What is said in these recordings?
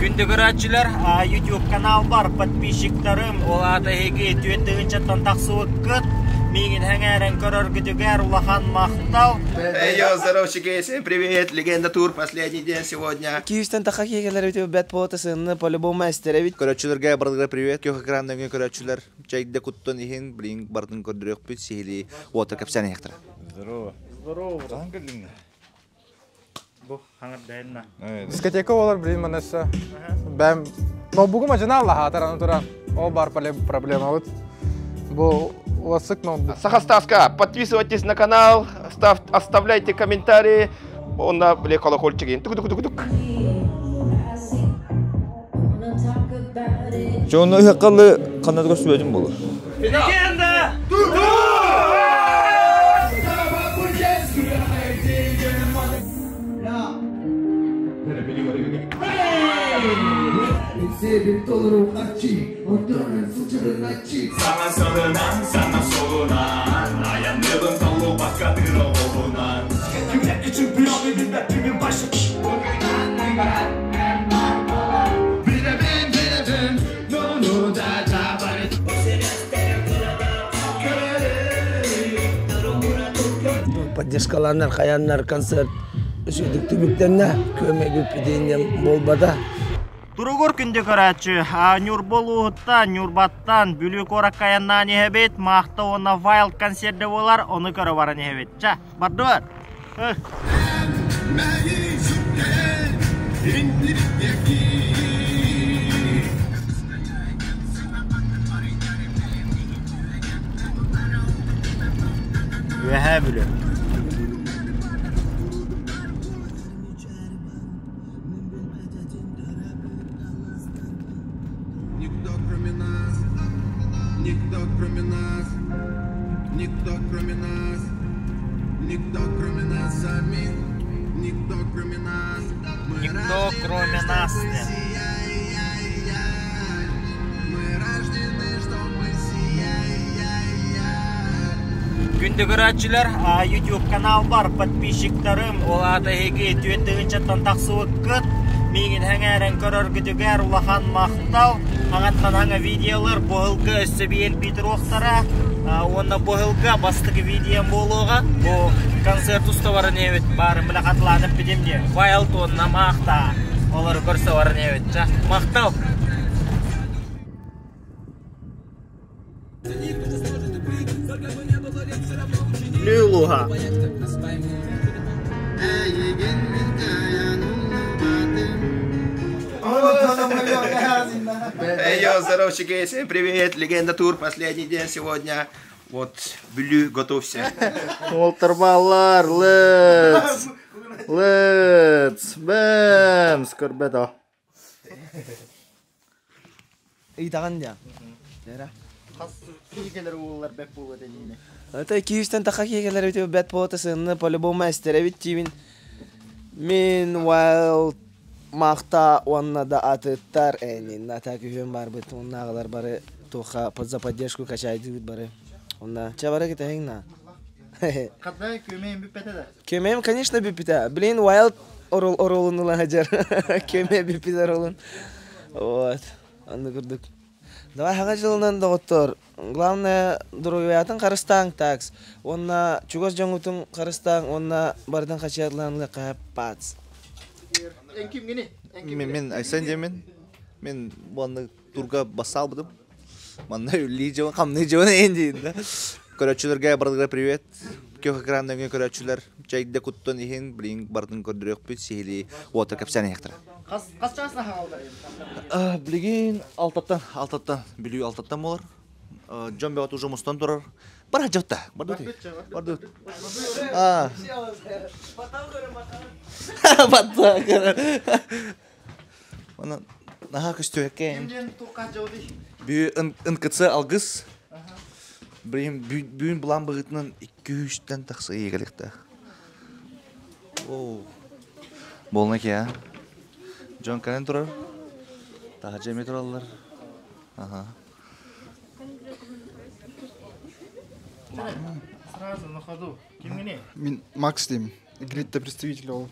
Күндү көрөөччүлэр, YouTube каналбар подписчиктарым, ол аата эһиги түөрт тыһыынчаттан тахсыбыккыт. Миигин сэҥээрэн көрөргүтүгэр улахан махтал. Эй, йо, здоровчики, всем привет! Легенда Тур, последний день сегодня. Киевстен таха киэгэлэр бит бэт буота сынны по-любому эстеребит. Көрөөччүлэргэ барыларыгар привет. Күөх экран нөҥүө көрөөччүлэр чэйдэ куттан иһин, блин, бардын көрдөрүөхпүт, сиһилии уота кэпсээн иһиэхтэрэ. Здорово. Здорово. Хаһан кэллиҥ? Бу хаҥырдайынна. Дискотека болар блин манасы. Бэм ноутбугум ажына аллаһаатар аны туран. Ол бар проблема вот. Бу уасык ноутбук. Сахаставка, подписывайтесь на канал, став, оставляйте комментарии. Онна бile колокольчигин. Тук-тук-тук-тук. Дьону ыһыккалы ханна көрсүбэтим болur. Легенда! Саҥа сылынан, саҥа суолунан, айанныыбын толлубакка тыыр оҕуһунан. Поддержкаланар хаяннар концерт үсүйдүк түмүктэннэ, көмө бүппүтүнэн буолбата. Туругур күндү көрөөччү, Ньурба улууһуттан, Ньурбаттан, Бүлүү куоракка айаннаан иһэбит, Маахта уонна Wild концерде буолар, ону көрө баран иһэбит. Ча, бардыбыт! Үөһээ Бүлүү. Никто кроме нас, никто кроме нас, никто кроме нас, никто кроме нас самих, никто кроме нас. Мы Никто кроме нас. Мы рождены, чтобы сиять. Күндү көрөөччүлэр, YouTube каналбар подписчиктарым, ол аата эһиги түөрт тыһыынчаттан тахсыбыккыт. Миигин сэҥээрэн көрөргүтүгэр улахан махтал. Хаҥаттан хаҥа видеолар бу ыһылга өссө биэрбит туруохтара. Уонна бу ыһылга бастакы видеом буолуоҕа. Бу концерт уста баран иһэбит. Баарын бile хатылаанып битим диye. Файл туонна маахта. Олору көрсө баран иһэбит. Ча, махтал! Бүлүү улууһа. Эй, йо, здоровчики, всем привет! Легенда Тур, последний день сегодня. Вот, Бүлүү, готовься. Уолтарбаллар, let's! Let's! Бэм! Скорбето. Ыйтаҕын дьа. Дера. Хас киһи ууллар бэк буолуо тэнийини. Это киевстен таха киэгэлэр бит бэт буота сынны по-любому эстеребит тиибин. Мин Wild Маахта уонна да атыттар энин ата күһүн барбыт оннааҕылар бары туха за поддержку качайдыбыт бары. Онна ча бары китеһиң на. Хатда көмөйүм бүппэтэ да. Көмөйүм, конечно, бүппүтэ. Блин, Wild орол оролун ылан сылдьар. Көмөй бүппүт оролун. Вот. Онну курдук. Давай хаҥа дьылынан доҕоттор. Главное, доруобуйатын харыстааҥ такс. Уонна чугас дьоҥҥутун харыстааҥ уонна барытын хачыатлаан пац. Эн кимҥиний? Эн Мен, мен Айсен диэмин. Мен буанны турга бассаалбытым. Манна үллии дьон, хамныы дьон эйин диин да. Көрөөччүлэргэ барыларыгар привет. Күөх экран нөҥүө көрөөччүлэр чэйдэ куттан иһин, блин, бардын көрдөрүөхпүт, сиһилии уота кэпсээн иһиэхтэрэ. Хас хас чаасна хаалдар? Билигин алтаттан, алтаттан, Бүлүү алтаттан буолар. Дьон бөҕөтө уже мустан турар. Бар дьотта, бардут. Бардут. А. Батта. Онон наһаа көстүөккэ. Ким диэн туохха дьоуди? Бү НКЦ Алгыс. Блин, бүгүн былаан быһыытынан 200-тэн тахса иэгэлэхтээх. Оу. Болна ки, а? Дьон кэлэн турар. Таһырдьа эмиэ тураллар. Ага. Сразу на ходу. Кимҥиний? Мин Макс деймин. Гридта представитель ол.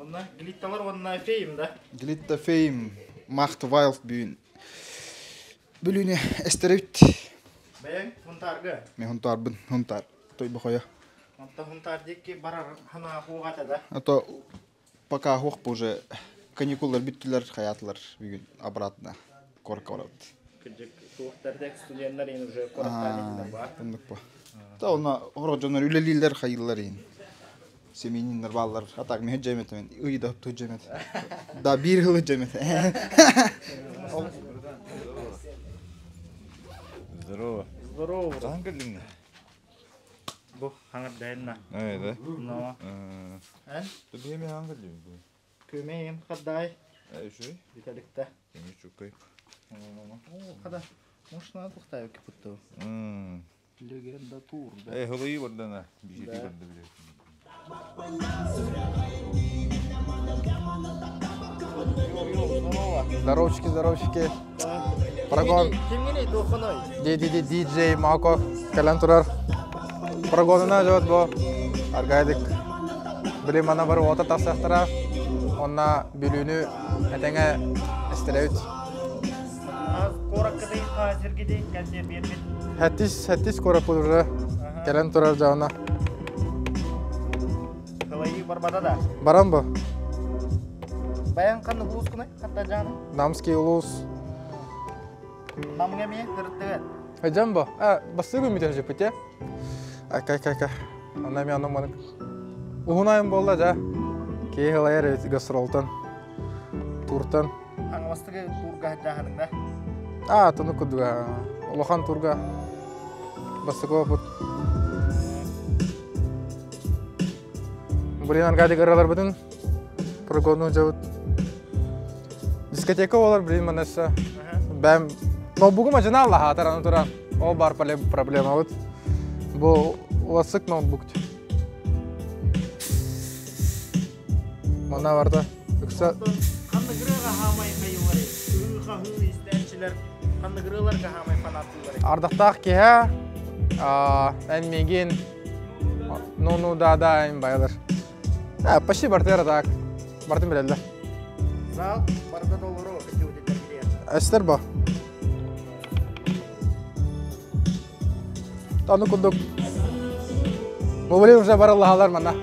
Онна глитталар уонна фейм да? Глитта фейм Махт Вайлд бүгүн Бүлүүнү эстеребит. Бэйэҥ Хунтаарга? Мен Хунтаарбын, Хунтаар Тойбохойо. Онто Хунтаар диэки барар хана хуоҕата да? А то пока хуох уже каникуллар бүттүлэр, хаятылар бүгүн обратно корка барабыт. Кырдьык, туохтар студенттар ин уже куораттаан бар. Оннук бу. Та онно хоро дьоннор үлэлииллэр, хайыыллар иин. Семейниннар бааллар. А так мен жемет мен ыйда ту жемет. Да бир хылы жемет. Здорово. Здорово. Хаһан кэллиҥ? Бу хаҥырдайынна. Ээ да. Но. Эн? Биһиэми хаһан кэллиҥ? Күмэйим хаддай. Ээ үчүгэй. Бүтэликте. Эми чуккай. Хада. Может, надо тухтаю кипутту. Легенда тур, да? Э, хылыйы бардана. Бижети барда биле. Здоровчики, здоровчики. Прогон. Кимгини тухоной? Диджей Мако кэлэн турар. Прогонуна жот бу. Аргайдык. Били мана бар уота тахсахтара. Онна бүлүүнү этэҥэ эстеребит. Куораккыдый хаазиргидей кэлсиэр биэрбит. Хэтис, хэтис куораппыт уже кэлэн турар дьаана. Кылайыы барбата да. Баран бу. Баян ханнык улуускунай? Хатта жааны? Намский улуус. Намҥа эмиэ кырыттыгыт. Эдьэн бу. Э, бастыы күммүтэ жиппите. Айка, айка, айка. Анна эмиэ анна манык. Уһун айан буолла дьэ. Киһи ылайар эбит гастролтан. Туртан. Хаҥаластыгы туурга сылдьаһаныҥ да? Аа, туну курдуга. Улахан турга. Бастакы опыт. Блин, Аркадий ыраларбытын прогону дьабыт. Дискотека болар, блин, манасса. Бэм ноутбугум ажына аллаһаатар аны туран. Ол бар проблема вот. Бу уласык ноутбук. Манна барда. Ыкса Ханныгырыга хаамай хайылары, ыы-хаһыы истээччилэр ханныгырыыларга хаамай фанаттыылары. Ардахтаах киһэ эн миигин ну-ну да-да эн байылар. Почти бартыгар так. Бартын билэллэр. Зал барда толору кэтиутитэр Эстер бо. Аны курдук Бу уже барыллаһалар манна.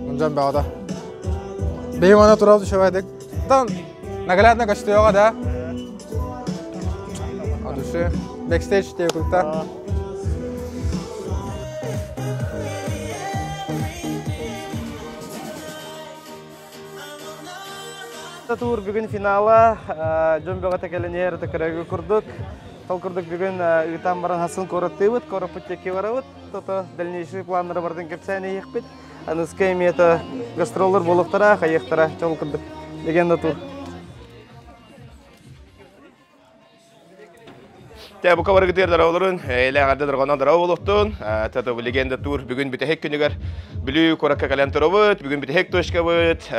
Мунжан баҕата. Бэйим ана турал түшөбәдик. Тан наглядно көстүөҕө да. От души. Бэкстейдж диye курдукта. Тур бүгүн финала дьон бөҕөтө кэлэн иһэр курдук. Ол курдук бүгүн ыытан баран хасын куораттыыбыт, куораппыт диэки барабыт. Тото дальнейший планнары бардын кэпсээн иһиэхпит. Аныска эмиэ гастроллар буолуохтара, хайыахтара, чол курдук. Легенда тур. Тэ бука барыгытыгар дороолорун, элэ аҕарда дорҕонон дороо буолуохтун. Тата бу легенда тур бүгүн бүтэһик күнүгэр Бүлүү куоракка кэлэн турабыт, бүгүн бүтэһик точкабыт.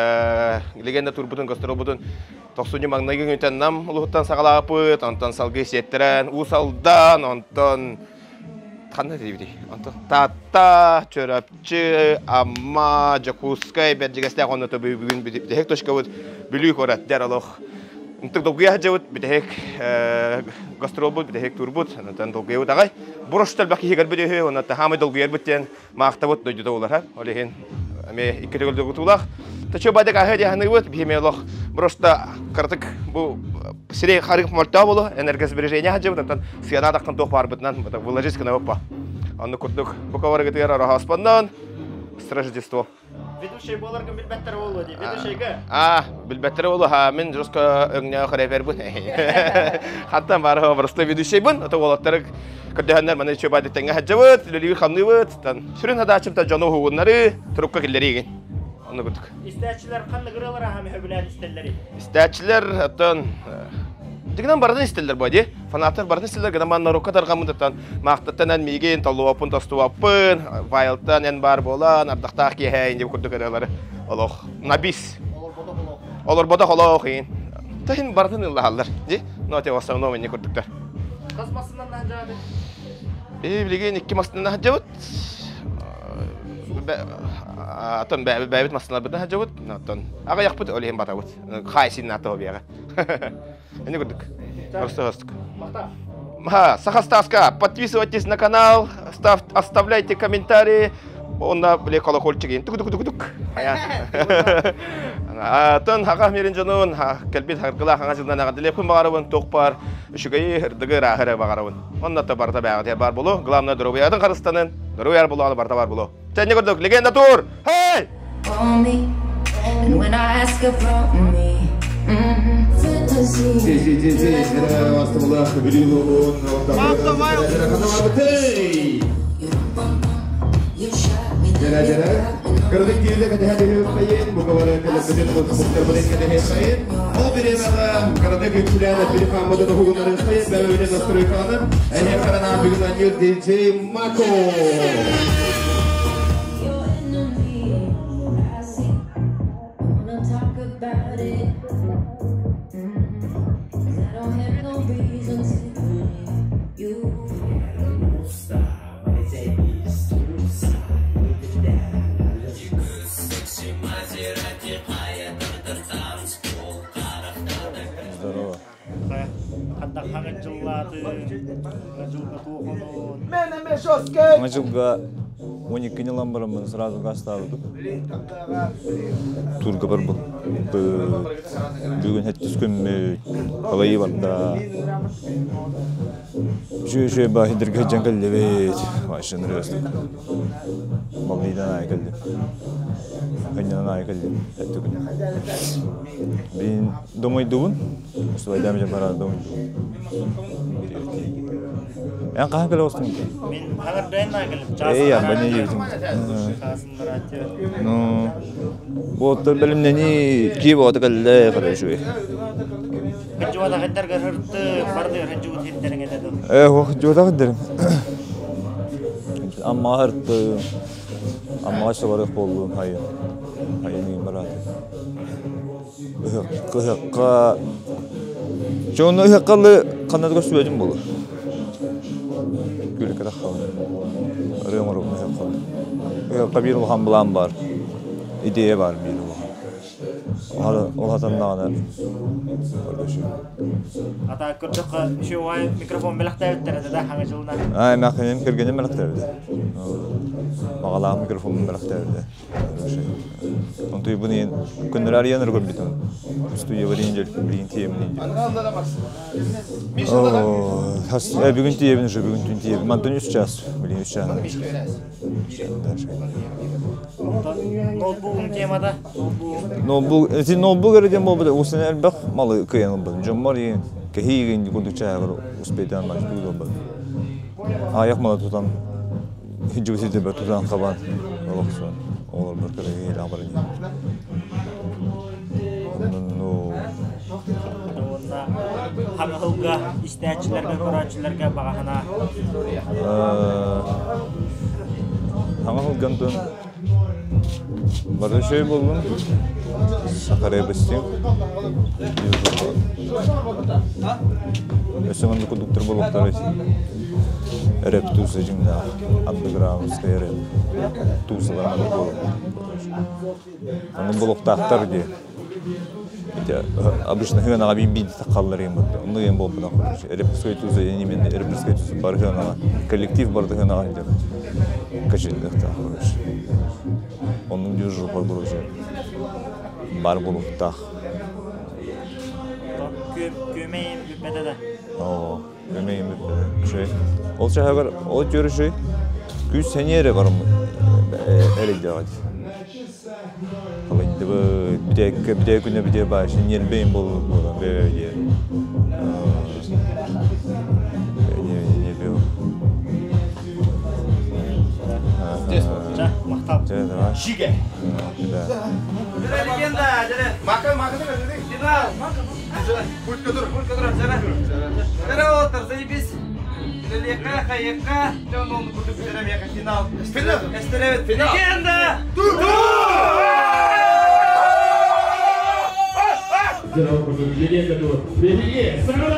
Легенда турбутун, гастролбутун тохсунньу маҥнайгы күнтэн Нам улуһуттан саҕалаабыт, онтон салгыы сиэттэрэн Уус Алдан, онтон ханна диибитий? Онтон Таатта, Чөрапчы, Амма, Дьокуускай, Бэрдьигэстээх онно бүгүн бүтэһик точкабыт Бүлүү куорат дэр олох Ынтык долгуйа сылдьабыт, бүтэһик гастролбут, бүтэһик турбут, онтон долгуйабыт аҕай. Борош элбэх киһи көрбүт үһү, онон хаамай долгуйарбыт диэн маахтабыт дойдута улахан. Ол иһин эмиэ икки төгүл долгутуулаах. Тачы бадык аһы диэн саныыбыт, биһи эмиэ олох просто кыратык бу сирэй харык мөлтөө болу, энергосбережение сылдьабыт, онтон сыана таххан туох баарбытынан выложить гына оппа. Онну курдук бу каварыгытыгар ороһоспоннон с Рождество. Ведущий буоларгын билбэттэр буолуо дии. Ведущийга. А, билбэттэр буолуо. Ха, мин жестко өҥнөөх рэпербын. Хантан бары просто ведущийбын. Ото уолаттары көрдөһөннөр маны чөбай тэҥҥэ сылдьабыт, үлэлиир хамныыбыт. Тан сүрүн задачам та дьону уһугуннары турукка киллэриигин. Онну курдук. Истээччилэр ханнык ырыалары аһам сөбүлээн истэллэрий? Истээччилэр оттон Дигинэн барытын истэллэр бу дии. Фанаттар барытын истэллэр гынан баран норуокка тарҕаммытыттан маахтаттан эн миигин толлубаппын тостубаппын, вайлтан эн баар буолан, ардахтаах киэһэ инди курдук ырыалары олох набис. Олорботох олох иин. Таһин барытын ыллаһаллар. Ди, но те в основном инни курдуктар. Хас массынан наһдьаады? Э, билигин икки массынан наһдьабыт. Атын бэйэбит массыыналарбытын сылдьабыт. Оттон аҕыйахпыт, ол иһин батабыт. Хайсин ата биэҕэ. Эни курдук. Просто хостук. Саха Стаска, подписывайтесь на канал, оставляйте комментарии. Онна биле колокольчик тук тук тук тук. Атын хака мирин дьонун кэлбит харгыла хаҥа жылдан аҕадылеппин баҕарабын туох бар үчүгэйи ырдыгы ырааһы баҕарабын. Онна та барта бэҕэтэ бар болу. Главное доруобуйатын харыстанын. Доруобуйар болу барта бар болу. Чэнне курдук легенда тур. Hey! Здорово. Мажылга 12 нылан бараммын сразу гастаабытым. Турга барбыт. Бүгүн хэттис күммүт. Алайы барда. Үчүгэй баһидырга дьан кэллибит. Машина рөстүк. Малдыйдан аайы кэллим. Ханньанан аайы кэллим. Эттэ күн. Бин домойдубун. Субайдам дьэ бараа домойдубун. Эн хаһан кэлэ остуҥ? Мин хаҥырдайын кэлим. Эй, абане диэбитим. Ну, буоттар бэлэмнэни киев оҕото кэллэ, короче. Хыдьуотах дерим. Амма хырты, амма сабарых боллун хайын. Хайын бараты. Ыһыкка Чону ыһыккалы ханна да көстүбэтим буолур. Күлүккэ таххабын. Ырыам оруобуна ыһыккалы. Ыһыкка биир улахан былаан баар. Идея баар биир улахан. Ол хатаннаҕына көрдөшү. Ата көрдөххө үчүгэй микрофон бэлэхтээбиттэр да хаҥа жылына. Аа, эмээхиним кэргэним бэлэхтээбитэ. Баҕалаах микрофонун бэлэхтээбитэ. Онтуйбун иин көннөрү арыйан эрэ көрбүтүм. Студиябар иин билигин тиийэбин иин. Бүгүн тиийэбин уже бүгүн түн тиийэбин. Мантан үс час, билигин үс чааһынан. Ноутбугум темада. Ноутбук, ити ноутбук эрэ диэн буолбут, уустан элбэх малы кыайан ылбатым. Дьоммор иин кэһии курдук чааһыгар успейдаан мачтуу ылбатым. Аайах малы тутан Дьыбысыты тутан хабан олохсон олорбор кыра баран ну Уонна хаҥаһылга истээччилэргэ көрөөччүлэргэ баҕаһына хаҥаһылгантын бары шөй боллун сахарай бастин өссө маннык курдуктар буолуохтара рэп тууса дьиҥнээх андеграундскай рэп туусалар маннык буолар оннук буолуохтаахтар дии ити обычно хыанаҕа биир таххаллар иһин буолла оннук иһин буолбатах короче рэперскай туса именно рэперскай туса бары хыанаҕа коллектив барыта хыанаҕа сылдьар качеллыахтаах короче оннук движуха короче баар буолуохтаах. Күөмэйим бүппэтэ да. Оо, күөмэйим бүппэтэ. Үчүгэй. Ол чаһыгар ол түөр үчүгэй. Күүс сэниэ эрэ барым эрэйдэҕит. Халайдыбыт, бүтэ бүтэ күнэ бүтэ бааш ньиэрбэйим буолан бэбэ диэн. Махтал. Шиге. Легенда, Мака, мака, Финал. Здорово, заебись. Лека, хаека, Джон он курдук финал. Финал. Финал. Легенда! Легенда тур. Легенда!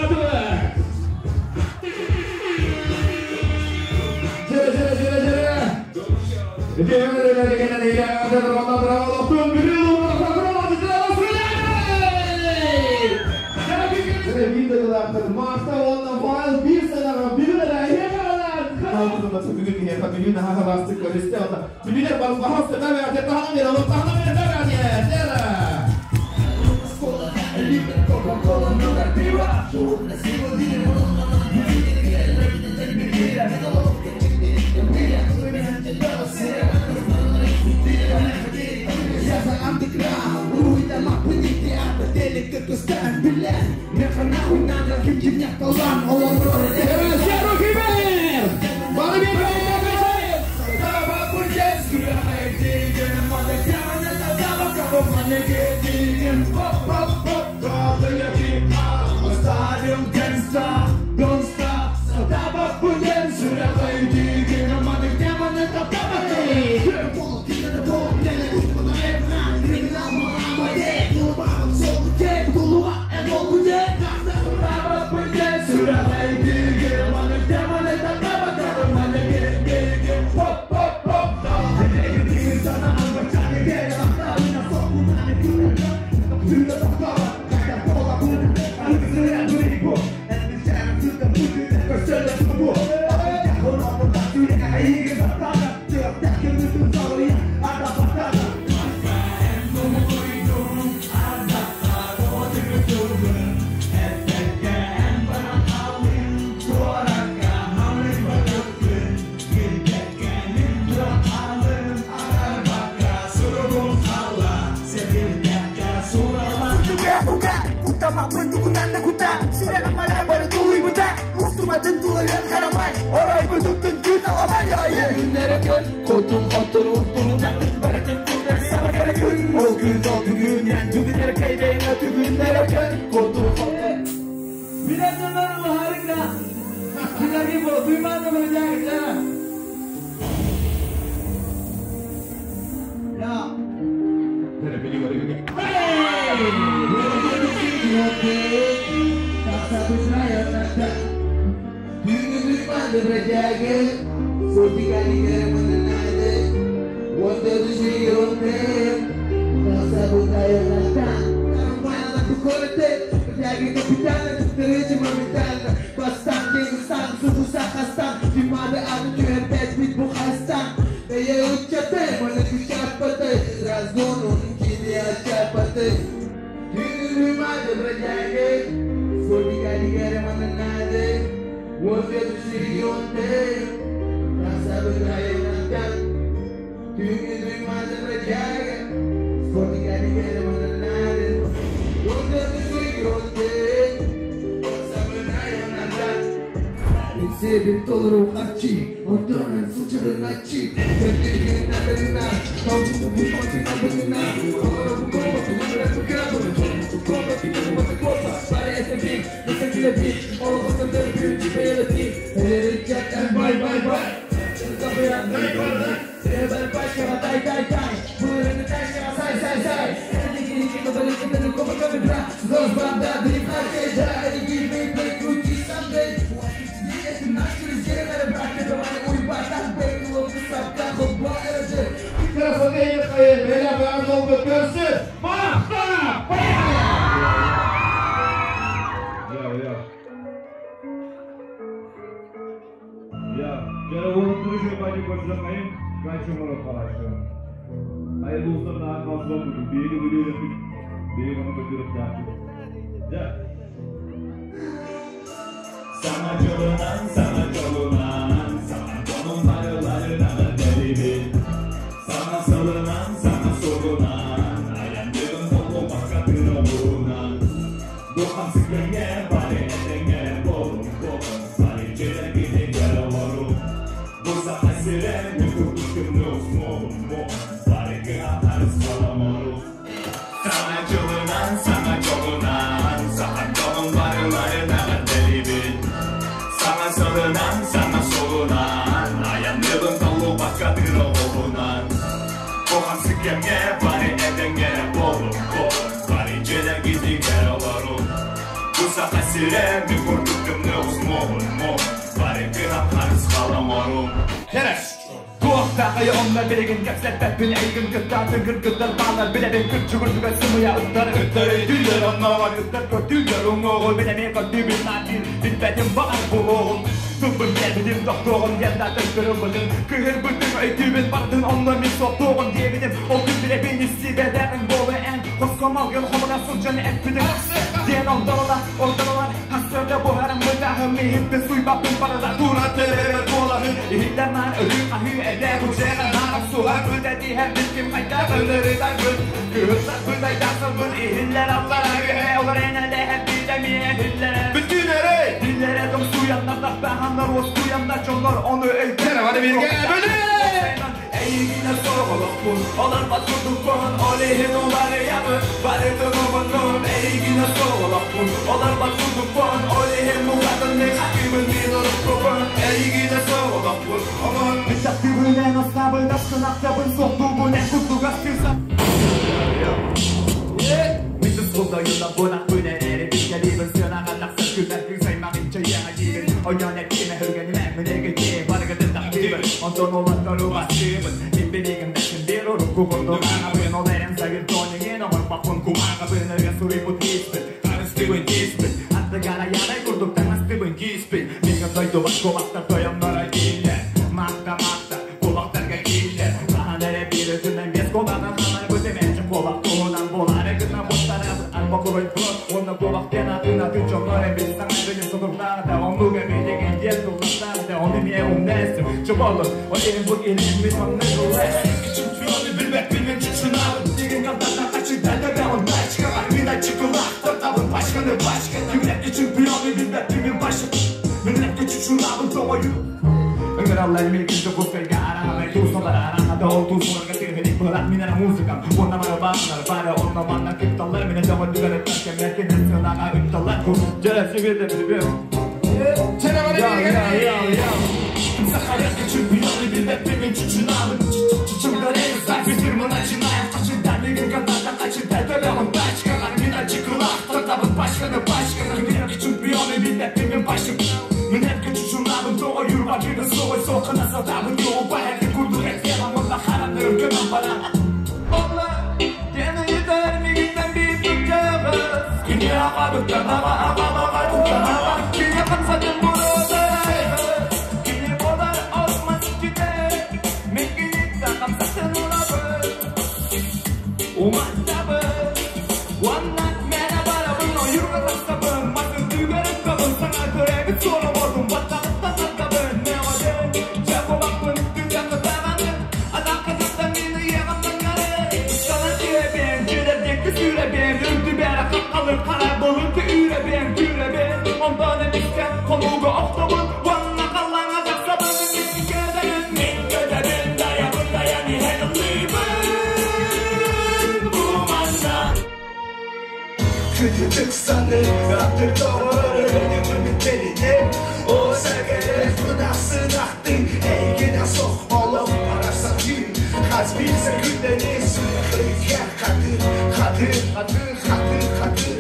Тағайы онна билигин кэпсэппэппин эйгин кыттаатын кыргыттар баалар билэбин кырчугурдуга сымыйа ыттар ыттар өйдүүллэр онноҕор ыттар көрдүүллэр уҥуоҕу мин эмиэ көрдүүбүн наадыыр билбэтим баҕар буолуоҕум тылбын биэрбитим тохтуоҕум диэн да төттөрү кыһырбытым өйдүүбүн бардын онно мин соттуоҕум диэбитим ол күн билэбин истибэтэҕиҥ буолуо эн хоско малгын хомуна сылдьан эппитим диэн онтон ордоролар хасыарда буһарым бытаһым иһиппин суйбаппын барыта тура төлөбөр буолаһын иһиттэн наар өлүү хаһыы эдэ бучега наар суһар быта диһэр ким хайда ылырытарбын кыһырсарбын айдасарбын иһиллэр аллара үһэ олор энэлэһэр бидэмиэ иһиллэр Бүтүнэри! Dillere domsuyanlar tappаһаннар уоскуяннар дьоннор ону өйдөрө Бары бирге бүлүү! Эйигинэ соҕолохпун олорбот курдукпун ол иһин уларыйабын барытын умуннум эйигинэ соҕолохпун олорбот курдукпун ол иһин мугатыннык хатыыбын мин уруккубун эйигинэ соҕолохпун омун Миттаттыбын эн астабын аскынактабын соттубун эн курдук астырса Митус кулдойуна бунах бүнэнери биккелибин сыанаҕа тахсар күннэр кыысаймах инчэйэҕэ диибин ойон эттиме хөргәнимэ мүнэгити барыгытын тахтыыбын онтон олоттору бастыыбын мин билигин дэхин бир урукку курдук ааҕабын ол эрэн сайын тониҥин оҥорбоппун кумааҕабын өргө суруйбут испин харыстыыбын тииспин аттыгар аянай курдук таҥастыыбын кииспин миигин дойдубат кулактар тойонноро дииллэр макта макта кулактарга кииллэр хаһан эрэ биир өтүнэн бес куланан ханарбытым энчи кулак туһунан буолаары гына буттарабыт арба куройбут уонна кулак диэн атын атын дьоннор эбит саҥа билим сотурдаахта оннук эбилигин диэн тулластаахта ону миэ умнээсим чоболун ол иһин бу илиммит маннык ыллэс чемпионы билбэппин мен чучунабын деген кантардан качыда дөбөҕүн тачкаҕа мин ачыкылаах тартабын пачканы пачканы Миллекке чемпионы билбэппин мен башы Миллекке чучунабын тоҕою Ыҥыраллар миликин Дьокуускайга араҥалар туусалар араҥата ол туусаларга тыаһыник быһылаах мин эрэ музыкам уонна бары бааллар бары онно манна кытталлар минэ дөҕөрдүгэр ыттар кэмнэр сыанаҕа ытталлар Дьэ сибиэдэ привет. Чэ, бары Я, я, бирге! я, я. Сахаренко чемпионы, билбэппин мин чучунабын Чымдарайын мы начинаем Качыда деген кантардан качыда дөбөҕүн тачкаҕа мин ачыкылаах тартабын пачканы пачканы Миллекке чемпионы билбэппин мен башым Минетке чучунабын тоҕо юрбагыны соҕой соқына сатабын yoğu баһэки курдук этиэҕим онна хараны өргөнөн баран Олла Тені етер мигиттен биир тутчаҕыс Кини аҕабыттан аҕа аҕа аҕа аҕа Кини хамсатын буродайҕыс Кини болар осмас ките Мен киниттен хамсатын улабын Уматтабын Уанна мэнэ барабын ойурга тахсабын Масын түгәріп кабын саңа көрәбит соро бордум Баттағыттан тартабын мөҕөдөн Чакобаппын түгән Адам казактан мени еғамнан гары Сана тиэбен кедердекки сүүрэбен Үрдү бәрі қаққалыр қара бұлыты үйребен Күүрэбен Ондан эмиске конуга охтобун Уанна қаллаңа тақсабын Мен кедерин мен кедерин Даябын даяни хәкыллыйбын Бу манна Күтүтүк саныр, аттыр тоғыры, беліне О сәгәрі құдасын ақтың, әйгені соқ олық барасақын Хаз билсе күндені сүрхіге қатыр, қатыр, қатыр, қатыр, қатыр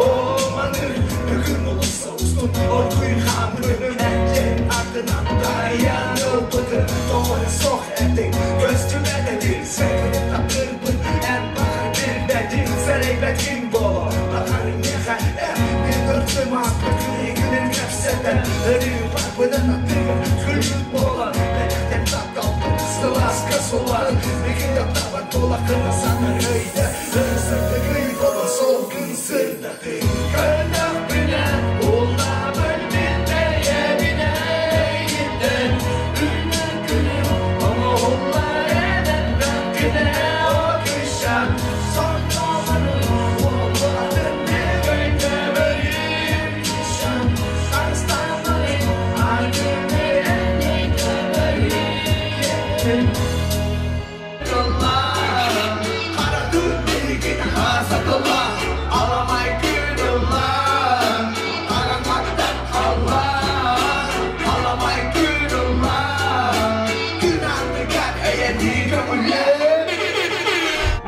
О маныр, бүгін ұлысы ұстын, оргуй хамырын әнжен артынан Dayanılбыты, тоғыры соқ әтің, көз түбәдәдір, сәгәрі тапырбын, ән бағыр bilmedin, сәрейбәтин боло, Bakar neha, мен өртім атты күрегінен кәпсәтен, Үрі барбынан аттыгын, күлгін болан, Бәліктен тапталдым, сыласка соларын, Мекенде табан тола қырғасаны өйді, Ырсыртыгый бола сол күн сырдаты. Көнөх білен, улабын мен бәйәбіне еттен, Үнір күнім, оңолар әден бәкіне окышан, Сонномарын, оларын мен кышан, Арыстанмарын, аргыны әнней Alamay kırılan Aramaktan Allah Alamay kırılan Günahlı eğeni gömülen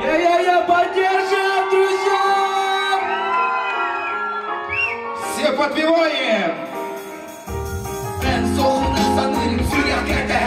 Я-я-я, поддержим, друзья! Все подпеваем! Ben soğunu sanırım Sürekli de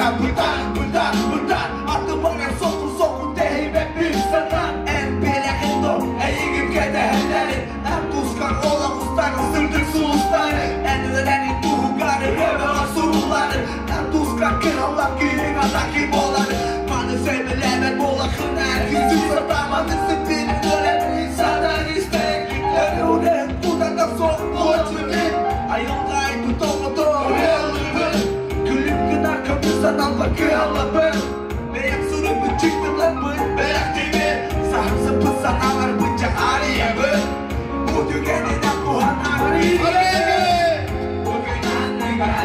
Бытан, бытан, бытан Аты барар соку соку Tehibet bir satan En bele do Eğigim kedehelleri En tuskar ola ustarı Sırdık sulusları En öğreni tuhukarı Rövelar surulları En tuskar krallar Kirin adaki boları Manı sevmelemen bola Kınar Yüzü satamadısın bir ölen Satan istek Öyle Budakta sok Koçunu Ayılgay tutomoto Gülüp kınar kapırsan Allah kıyalabı Beyaz surubun çıktı lan bu Beyaz TV Sahımsı pısa ağır bıçak arayabı Bu tükenine kuhan ağrı. Bugün anne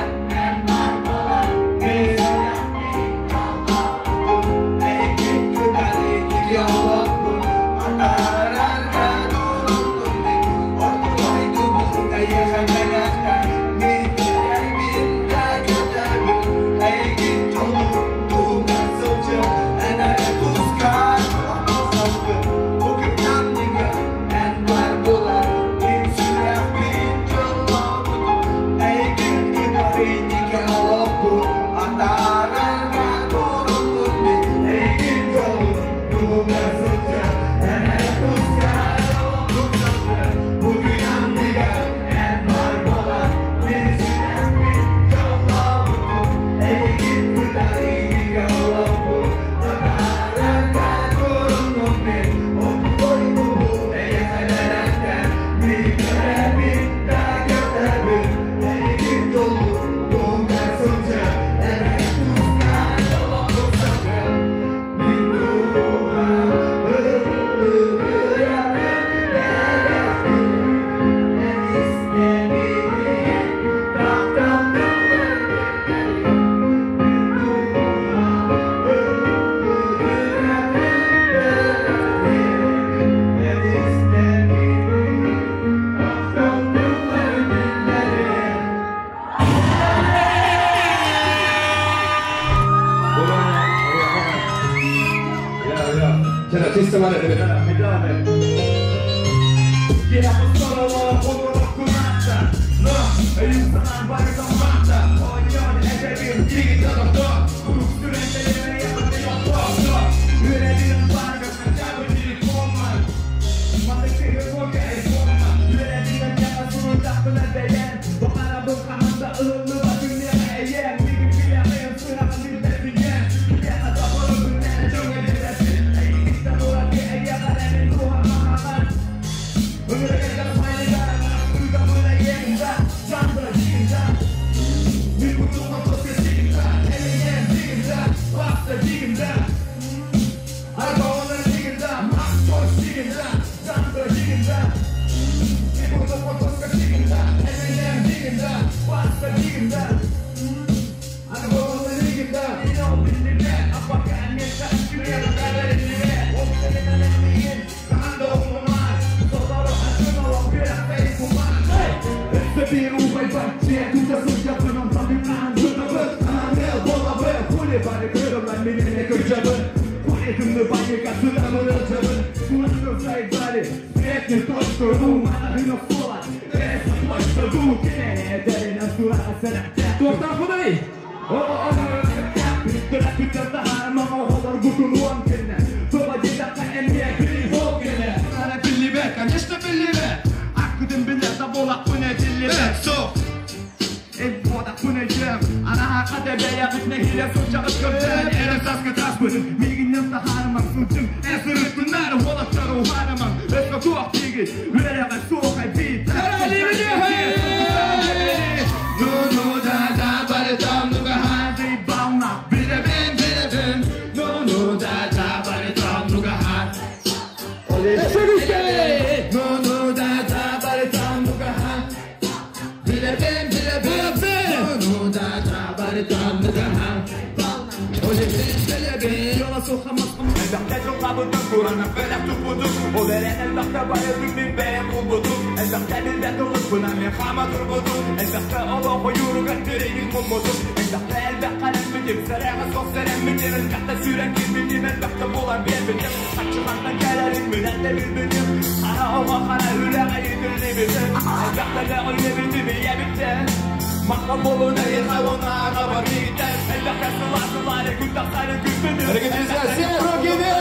Дорогие друзья, все руки вверх!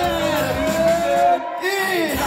И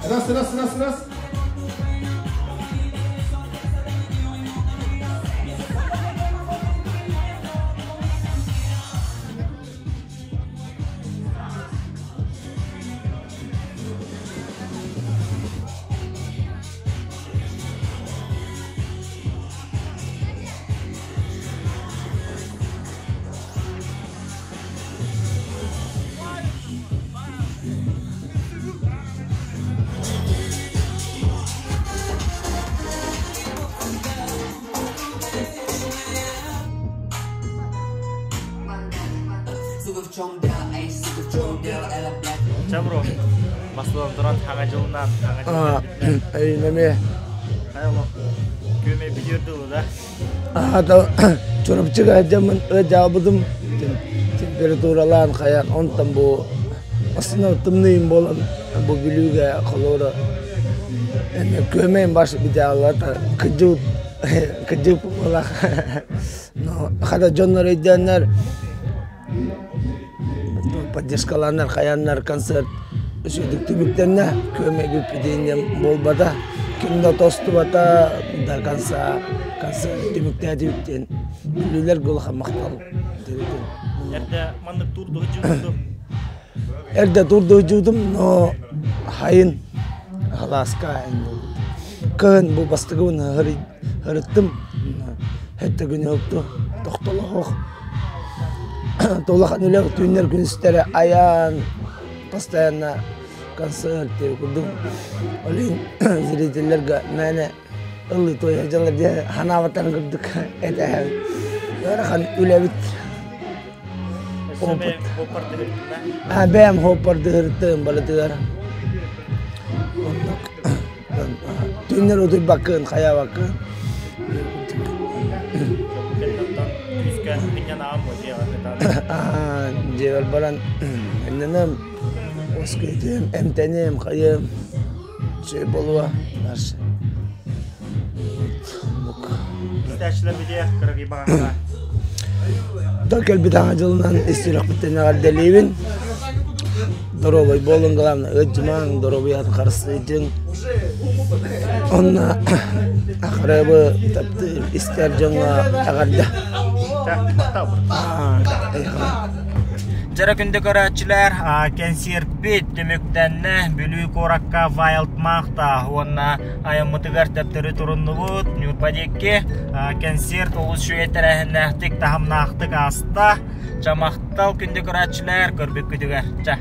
Раз, раз, раз, раз. Чабро, бастылан туран хаҥа дьылынан, хаҥа дьылынан. Эйнеме. Хайало. Күөмэ билиэр дылы да. Аата Чурапчыга дьаммын ыадьаабытым температуралаан хайаан онтон бу основном тымныйым буолан бу Бүлүүгэ холуора эме күөмэйим баш битааллата кыдьыбыт кыдьып буолах но хата дьоннор өйдөөннөр поддержкалааннар хайааннар концерт үчүгдүк түмүктэннэ күөмэй бүппүтүн буолбата ким да тостубата до конца концерт түмүктээтибит диэн бүлүүлэргэ улахан махтал. Эрдэ маннык турду дьуутум. Эрдэ турду дьуутум, но хайын халааска кыһын бу бастакыбын ырыттым хэттэ күнү отту тохтолоох улахан үлэ түүннэр күнүстэрэ айаан постоянно концерт курдук ол иһин зрителлэргэ мээнэ ыллыы туойа дьалар диэн ханаабаттарын курдук этээһэбит ыарахан үлэбит опыт бэйэм хоппардыһыртым барытыгар оннук Түннэр утуйбаккын, хайаабаккын. Дьиэбэр баран иннинэ уоскуйдуом, эмтэниэм, хайыам, үчүгэй буолуо. Да кэлбит аҥа дьылынан ис сүрэхпиттэн эҕэрдэлиибин. Доруобай буолуҥ, главное, ыалдьымаҥ, доруобуйаҕытын харыстыырдьыҥ. Онно ахарабы таптыыр, истэр дьоҥҥо эҕэрдэ. Дьара күндү көрөөччүлэр, кэнсиэрпит түмүктэннэ. Бүлүү куоракка Wild Махта уонна айаммытыгар төптөрү туруннубут. Ньурба диэки кэнсиэрт олус үчүгэй тэрээһиннээхтик, таһымнаахтык ааста. Ча махтал күндү көрөөччүлэр, көрбүккүтүгэр. Ча.